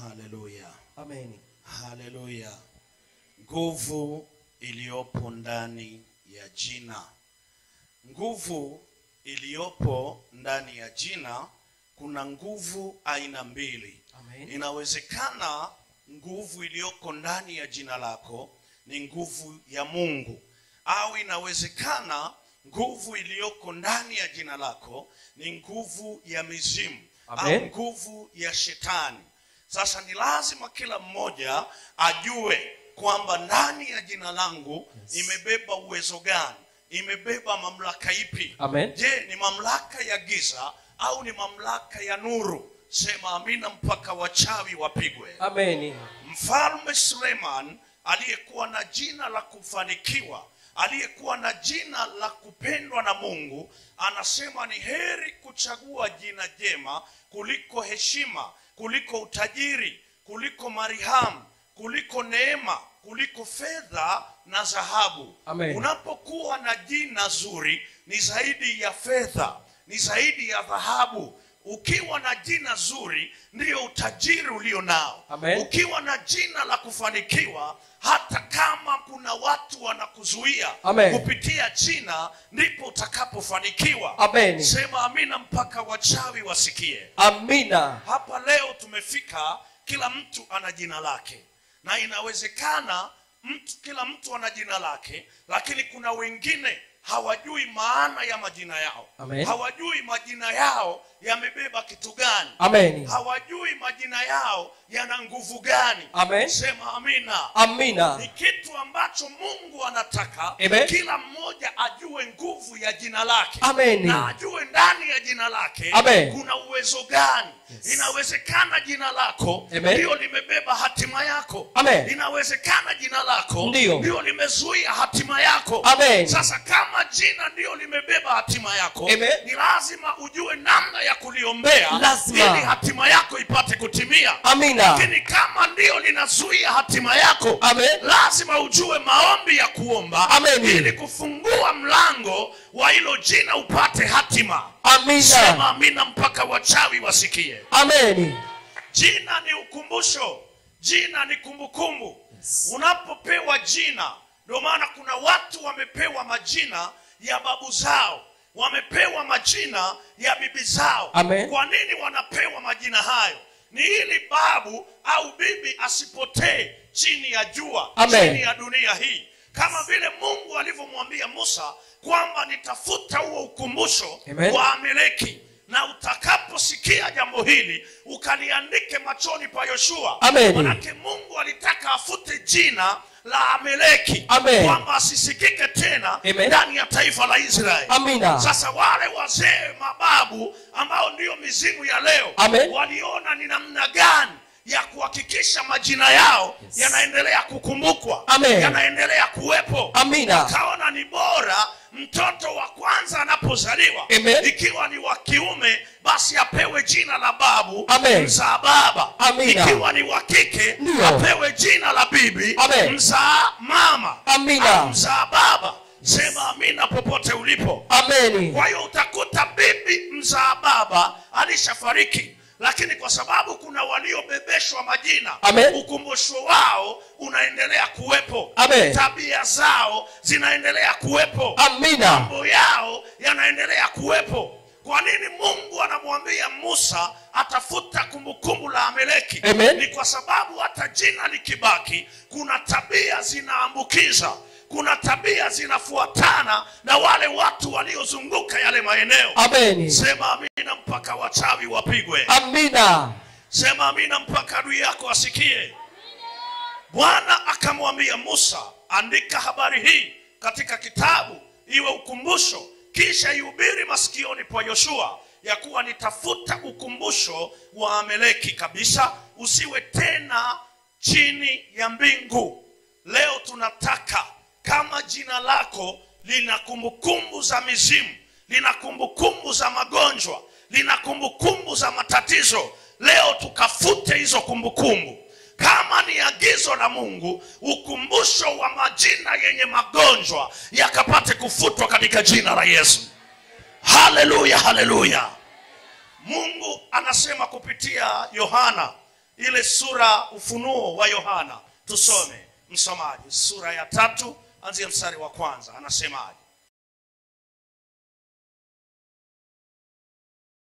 Haleluya. Amen. Haleluya. Nguvu iliyopo ndani ya jina. Nguvu iliyopo ndani ya jina. Kuna nguvu aina mbili. Amen. Inawezekana nguvu iliyoko ndani ya jina lako ni nguvu ya Mungu, au inawezekana nguvu iliyoko ndani ya jina lako ni nguvu ya mizimu. Amen. Au nguvu ya shetani. Sasa ni lazima kila mmoja ajue kwamba ndani ya jina langu Yes. imebeba uwezo gani, imebeba mamlaka ipi. Amen. Je, ni mamlaka ya giza au ni mamlaka ya nuru? Sema amina mpaka wachawi wapigwe. Amen. Mfalme Suleiman aliyekuwa na jina la kufanikiwa, aliyekuwa na jina la kupendwa na Mungu, anasema ni heri kuchagua jina jema kuliko heshima, kuliko utajiri, kuliko marihamu, kuliko neema, kuliko fedha na dhahabu. Amen. Unapokuwa na jina zuri ni zaidi ya fedha, ni zaidi ya dhahabu. Ukiwa na jina zuri ndiyo utajiri ulio nao. Amen. Ukiwa na jina la kufanikiwa, hata kama kuna watu wanakuzuia, Amen. kupitia jina ndipo utakapofanikiwa. Amen. Sema amina mpaka wachawi wasikie. Amina. Hapa leo tumefika, kila mtu ana jina lake, na inawezekana kila mtu ana jina lake, lakini kuna wengine hawajui maana ya majina yao. Amen. Hawajui majina yao yamebeba kitu gani. Amen. Hawajui majina yao yana nguvu gani. Amen. Sema amina. Amina. Ni kitu ambacho Mungu anataka Amen. kila mmoja ajue nguvu ya jina lake. Amen. Na ajue ndani ya jina lake Amen. kuna uwezo gani. Yes. Inawezekana jina lako Amen. ndio limebeba hatima yako. Amen. Inawezekana jina lako ndio limezuia hatima yako. Amen. Sasa kama jina ndio limebeba hatima yako, Amen. ni lazima ujue namna ya kuliombea Lazima. ili hatima yako ipate kutimia. Amina. Lakini kama ndio linazuia hatima yako, Amen. lazima ujue maombi ya kuomba Amen. ili kufungua mlango wa hilo jina upate hatima. Amina. Sema amina mpaka wachawi wasikie. Amen. Jina ni ukumbusho, jina ni kumbukumbu. Yes. Unapopewa jina, ndio maana kuna watu wamepewa majina ya babu zao, wamepewa majina ya bibi zao. Amen. Kwa nini wanapewa majina hayo? Ni ili babu au bibi asipotee chini ya jua, Amen. chini ya dunia hii. Kama vile Mungu alivyomwambia Musa kwamba nitafuta huo ukumbusho Amen. wa Amaleki, na utakaposikia jambo hili ukaliandike machoni pa Yoshua. Amen. Manake Mungu alitaka afute jina la Amaleki Amen. kwamba asisikike tena Amen. ndani ya taifa la Israeli. Amina. Sasa wale wazee mababu ambao ndio mizimu ya leo Amen. waliona ni namna gani ya kuhakikisha majina yao Yes. yanaendelea kukumbukwa, Amen. yanaendelea kuwepo. Amina. Wakaona ni bora mtoto wa kwanza anapozaliwa, Amen. ikiwa ni wa kiume basi apewe jina la babu, Amen. mzaa baba. Amina. Ikiwa ni wa kike Ndio. apewe jina la bibi, Amen. mzaa mama, Amina. au mzaa baba. Sema amina popote ulipo. Amen. Kwa hiyo utakuta bibi mzaa baba alishafariki, lakini kwa sababu kuna waliobebeshwa majina, Amen. ukumbusho wao unaendelea kuwepo. Amen. Tabia zao zinaendelea kuwepo. Amina. Mambo yao yanaendelea kuwepo. Kwa nini Mungu anamwambia Musa atafuta kumbukumbu la Amaleki? Amen. Ni kwa sababu hata jina likibaki, kuna tabia zinaambukiza, kuna tabia zinafuatana na wale watu waliozunguka yale maeneo. Amen. Sema amina mpaka wachawi wapigwe. Amina. Sema amina mpaka adui yako asikie. Bwana akamwambia Musa, andika habari hii katika kitabu iwe ukumbusho, kisha ihubiri masikioni pa Yoshua ya kuwa nitafuta ukumbusho wa Amaleki kabisa, usiwe tena chini ya mbingu. Leo tunataka kama jina lako lina kumbukumbu za mizimu, lina kumbukumbu za magonjwa, lina kumbukumbu za matatizo, leo tukafute hizo kumbukumbu. Kama ni agizo la Mungu, ukumbusho wa majina yenye magonjwa yakapate kufutwa katika jina la Yesu. Haleluya, haleluya. Mungu anasema kupitia Yohana Ile sura Ufunuo wa Yohana, tusome msomaji, sura ya 3 anzia mstari wa 1, anasemaje?